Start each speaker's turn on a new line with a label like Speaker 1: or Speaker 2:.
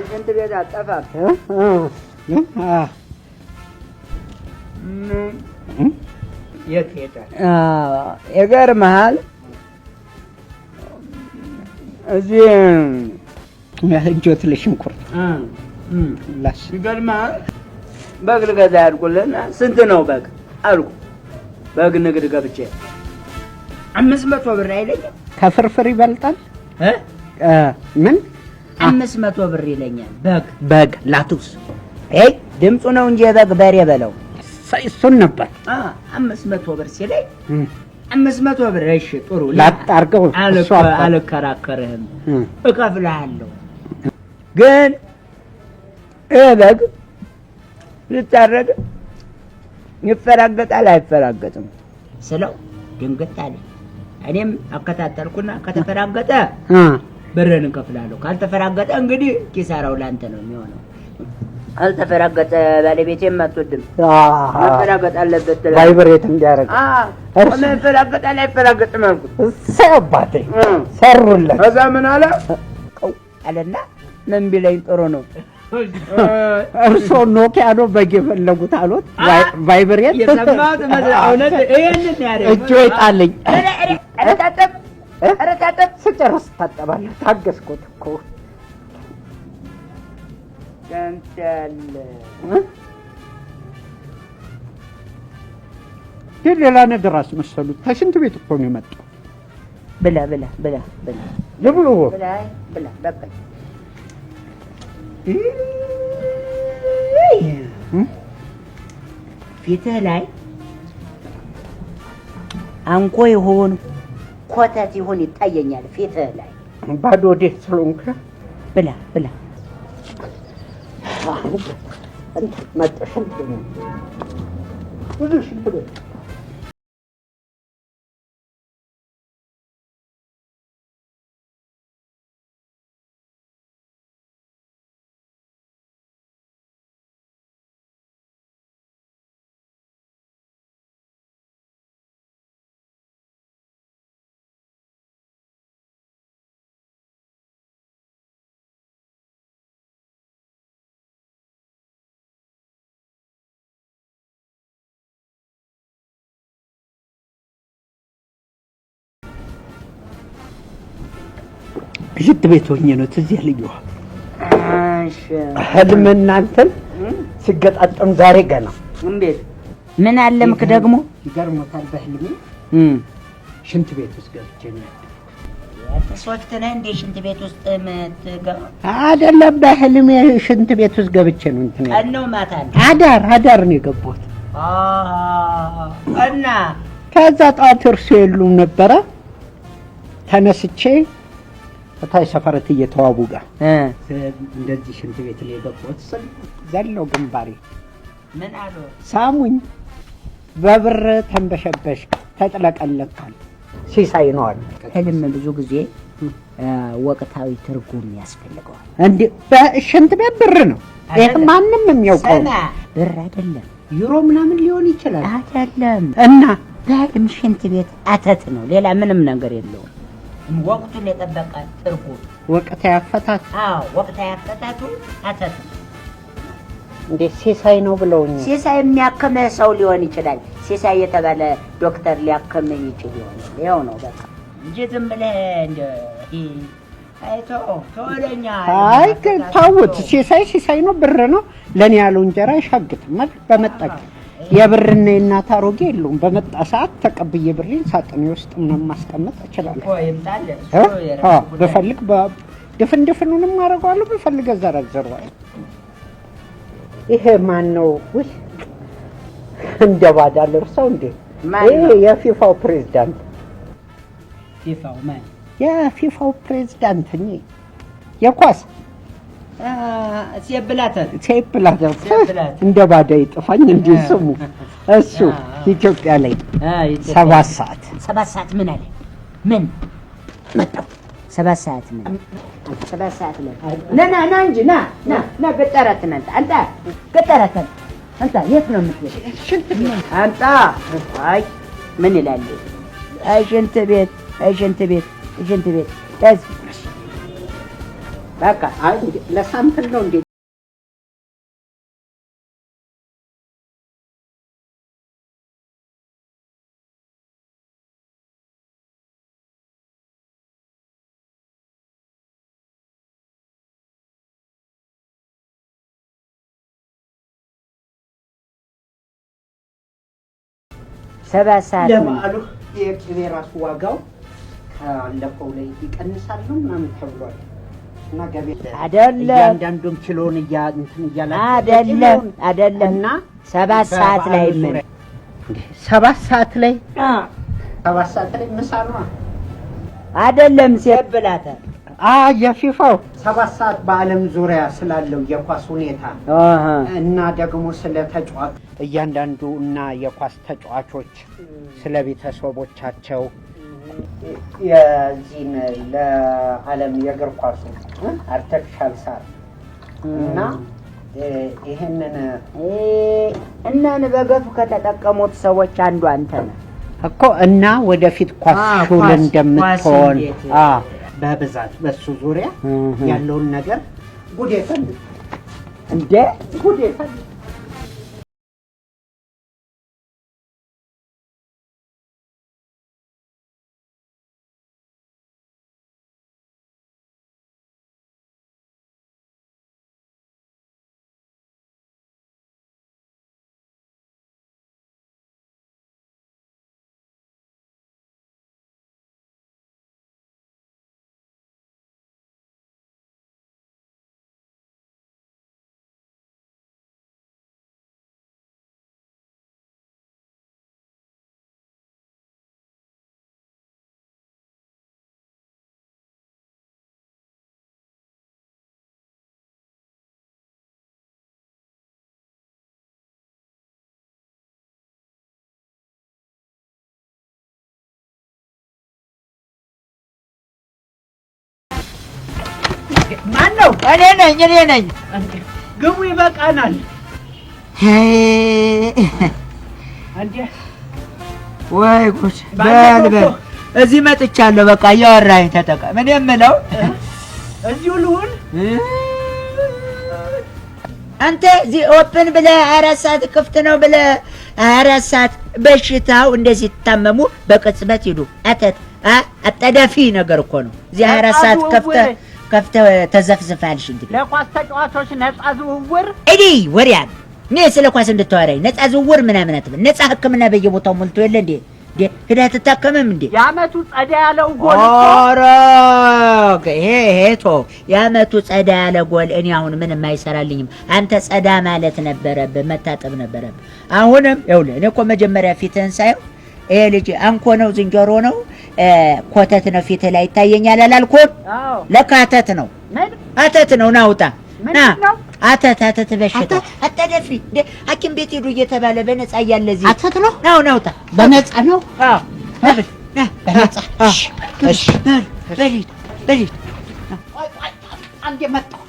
Speaker 1: ሽንት ቤት አጠፋም። የት ሄዳል? ይገርምሃል፣ እዚህ
Speaker 2: እጆት ለሽንኩርት ላስ
Speaker 1: ይገርምሃል፣ በግ ልገዛ ያልኩልና ስንት ነው በግ አልኩ። በግ ንግድ ገብቼ 500 ብር አይለኝም።
Speaker 2: ከፍርፍር ይበልጣል። ምን
Speaker 1: 500 ብር ይለኛል። በግ
Speaker 2: በግ ላቱስ
Speaker 1: አይ ድምፁ ነው እንጂ የበግ በሬ በለው።
Speaker 2: እሱን ነበር
Speaker 1: 500 ብር ሲለኝ 500 ብር እሺ ጥሩ
Speaker 2: ላጥ አድርገው
Speaker 1: አልከራከርህም፣ እከፍልሃለሁ። ግን ይህ በግ ይታረድ ይፈራገጣል አይፈራገጥም ስለው ድንግጥ አለ። እኔም አከታተልኩና ከተፈራገጠ ብርን እንከፍላለሁ፣ ካልተፈራገጠ እንግዲህ ኪሳራው ላንተ ነው የሚሆነው። ካልተፈራገጠ ባለቤቴም አትወድም፣ መፈራገጥ አለበት ትላለች።
Speaker 2: vibrate እንዲያደርግ
Speaker 1: መፈራገጣል አይፈራገጥም አልኩት።
Speaker 2: እሰይ አባቴ ሰሩለት።
Speaker 1: ከዛ ምን አለ ቀው አለና ምን ቢለኝ ጥሩ ነው?
Speaker 2: እርስዎ ኖኪያ ነው በግ የፈለጉት አሉት። vibrate
Speaker 1: የሰማሁት እውነት ይሄንን ያደረገው
Speaker 2: እጆ ይጣለኝ።
Speaker 1: ኧረ ታጠብ፣ ኧረ ታጠብ።
Speaker 2: ስጨርስ ታጠባለሁ። ታገስኩት እኮ
Speaker 1: ገንጠል
Speaker 2: ግን ሌላ ነገር አስመሰሉት። ከሽንት ቤት እኮ ነው የመጣው።
Speaker 1: ብላ ብላ ብላ ብላ
Speaker 2: ልብሉ
Speaker 1: ብላ ብላ በቃ። ፊትህ ላይ አንኮ ይሁን ኮተት ይሁን ይታየኛል። ፊትህ ላይ
Speaker 2: ባዶ ወዴት ስለሆንክ
Speaker 1: ብላ ብላ።
Speaker 2: መጣ ሽንት ቤት ብዙ ሽንት ቤት ሽንት ቤት ሆኜ ነው ትዝ ያለኝ። ህልም እናንተን ሲገጣጠም ዛሬ ገና
Speaker 1: እንዴት ምን አለምክ ደግሞ?
Speaker 2: ይገርሞታል። በህልሜ ሽንት ቤት ውስጥ ገብቼ ነው ያደርኩት።
Speaker 1: ሶፍት ነህ እንዴ ሽንት ቤት ውስጥ የምትገባው?
Speaker 2: አይደለም፣ በህልሜ ሽንት ቤት ውስጥ ገብቼ ነው እንትን
Speaker 1: ቀን ነው ማታ ነው?
Speaker 2: አዳር አዳር ነው የገባሁት።
Speaker 1: እና
Speaker 2: ከዛ ጠዋት እርሱ የሉም ነበረ። ተነስቼ እታይ ሰፈረት እየተዋቡ ጋር እንደዚህ ሽንት ቤት ላይ የገባሁት ስል ዘለው ግንባሬ
Speaker 1: ምን አሉ?
Speaker 2: ሳሙኝ። በብር ተንበሸበሽ ተጥለቀለካል። ሲሳይ ነው አሉ።
Speaker 1: ህልም ብዙ ጊዜ ወቅታዊ ትርጉም ያስፈልገዋል።
Speaker 2: እንዴ በሽንት ቤት ብር ነው ይህ ማንም የሚያውቀው
Speaker 1: ብር አይደለም፣
Speaker 2: ዩሮ ምናምን ሊሆን ይችላል።
Speaker 1: አይደለም
Speaker 2: እና
Speaker 1: በህልም ሽንት ቤት አተት ነው፣ ሌላ ምንም ነገር የለውም። ወቅቱን የጠበቀ ትርጉም
Speaker 2: ወቅታዊ አፈታት።
Speaker 1: አዎ ወቅታዊ አፈታቱ አተት ነው።
Speaker 2: እንዴ ሲሳይ ነው ብለውኝ።
Speaker 1: ሲሳይ የሚያክምህ ሰው ሊሆን ይችላል። ሲሳይ የተባለ ዶክተር ሊያክምህ ይችል ይሆናል። ይኸው ነው በቃ እንጂ ዝም ብለህ እንደ አይቶ ተወለኛ።
Speaker 2: አይ ታውት ሲሳይ ሲሳይ ነው፣ ብር ነው። ለኔ ያለው እንጀራ አይሻግትም ማለት በመጣ የብርና የእናት አሮጌ የለውም። በመጣ ሰዓት ተቀብዬ ብሬን ሳጥኔ ውስጥ ምናምን ማስቀመጥ እችላለሁ። ብፈልግ ድፍን ድፍኑንም አደርገዋለሁ፣ ብፈልግ እዘረዝረዋለሁ። ይሄ ማን ነው? ውይ እንደ ባዳ ልርሰው እንዴ? ይሄ የፊፋው ፕሬዝዳንት።
Speaker 1: ፊፋው ማን?
Speaker 2: የፊፋው ፕሬዝዳንት እኔ የኳስ
Speaker 1: ሴፕ ብላተር።
Speaker 2: ሴፕ ብላተር እንደ ባዳ ይጥፋኝ እንጂ ስሙ እሱ ኢትዮጵያ ላይ 7 ሰዓት
Speaker 1: 7 ሰዓት ምን አለ? ምን መጣሁ? 7 ሰዓት ምን 7 ሰዓት ላይ ና ና ና እንጂ ና ና ና ገጠራትን አንተ አንተ ገጠራትን አንተ የት ነው የምትሄድ?
Speaker 2: ሽንት ቤት
Speaker 1: አንተ። አይ ምን ይላል? አይ ሽንት ቤት፣ አይ ሽንት ቤት፣ ሽንት ቤት። ያዝ በቃ።
Speaker 2: አይ ለ sample ነው እንዴ?
Speaker 1: 7 ሰዓት ምን
Speaker 2: ለበዓሉ የቅቤ ራሱ ዋጋው ካለፈው ላይ ይቀንሳል ነው ምናምን ተብሏል። እና ገበያ
Speaker 1: አይደለም።
Speaker 2: እያንዳንዱን ኪሎን እንትን እያላችሁ
Speaker 1: አይደለም።
Speaker 2: የቅቤውን
Speaker 1: አይደለም።
Speaker 2: እና
Speaker 1: 7 ሰዓት ላይ
Speaker 2: በበዓሉ
Speaker 1: ምን
Speaker 2: ዙሪያ እንዴ፣ 7 ሰዓት ላይ 7 ሰዓት ላይ ምሳ ነዋ።
Speaker 1: አይደለም ሲብላታል።
Speaker 2: የፊፋው 7 ሰዓት በዓለም ዙሪያ ስላለው የኳስ ሁኔታ እና ደግሞ ስለ ተጫዋች እያንዳንዱ እና የኳስ ተጫዋቾች ስለ ቤተሰቦቻቸው የዚህን ለዓለም የእግር ኳሱ artificial ሳር እና ይህንን
Speaker 1: እናን በገፍ ከተጠቀሙት ሰዎች አንዱ አንተ ነህ።
Speaker 2: እኮ እና ወደፊት ኳስ ሹል እንደምትሆን
Speaker 1: ኳስ እንዴት?
Speaker 2: በብዛት በሱ ዙሪያ ያለውን ነገር ጉዴ ፈል
Speaker 1: እንዴ
Speaker 2: ጉዴ ፈል። ማን ነው?
Speaker 1: እኔ ነኝ፣ እኔ ነኝ።
Speaker 2: ግቡ፣ ይበቃናል። እንዴ
Speaker 1: ወይ ጉድ! በል በል፣ እዚህ መጥቻለሁ። በቃ እያወራኸኝ ተጠቀም። እኔ የምለው
Speaker 2: እዚሁ ልሁን።
Speaker 1: አንተ እዚህ open ብለህ 24 ሰዓት ክፍት ነው ብለህ 24 ሰዓት በሽታው እንደዚህ ሲታመሙ በቅጽበት ሂዱ። አተት አጣዳፊ ነገር እኮ ነው። እዚህ 24 ሰዓት ከፍተህ ከፍተህ ተዘፍዝፈሃል ሽንት ቤት።
Speaker 2: ለኳስ ተጫዋቾች ነፃ ዝውውር።
Speaker 1: እዲ ወሪያ እኔ ስለ ኳስ እንድታወራኝ ነፃ ዝውውር ምናምን አትበል። ነፃ ሕክምና በየቦታው ሞልቶ የለ እንዴ? እንዴ ሄደህ አትታከምም እንዴ?
Speaker 2: የአመቱ ጸዳ ያለው ጎል እኮ
Speaker 1: ኧረ ይሄ ይሄ ቶ የአመቱ ጸዳ ያለ ጎል እኔ አሁን ምንም አይሰራልኝም። አንተ ጸዳ ማለት ነበረብህ፣ መታጠብ ነበረብህ። አሁንም ይኸውልህ እኔ እኮ መጀመሪያ ፊትህን ሳየው ይሄ ልጅ አንኮ ነው ዝንጀሮ ነው ኮተት ነው ፊትህ ላይ ይታየኛል አላልኩም?
Speaker 2: አዎ።
Speaker 1: ለካ አተት ነው።
Speaker 2: ምን?
Speaker 1: አተት ነው። ና ውጣ ና።
Speaker 2: ምንድን ነው?
Speaker 1: አተት አተት በሽታ አጣዳፊ እንዴ ሐኪም ቤት ሄዱ እየተባለ በነፃ እያለ እዚህ
Speaker 2: አተት ነው።
Speaker 1: ናው ና ውጣ።
Speaker 2: በነፃ ነው።
Speaker 1: አዎ ና በል፣ ና።
Speaker 2: በነፃ። እሺ እሺ።
Speaker 1: በል በል በል።
Speaker 2: አንዴ መጣሁ።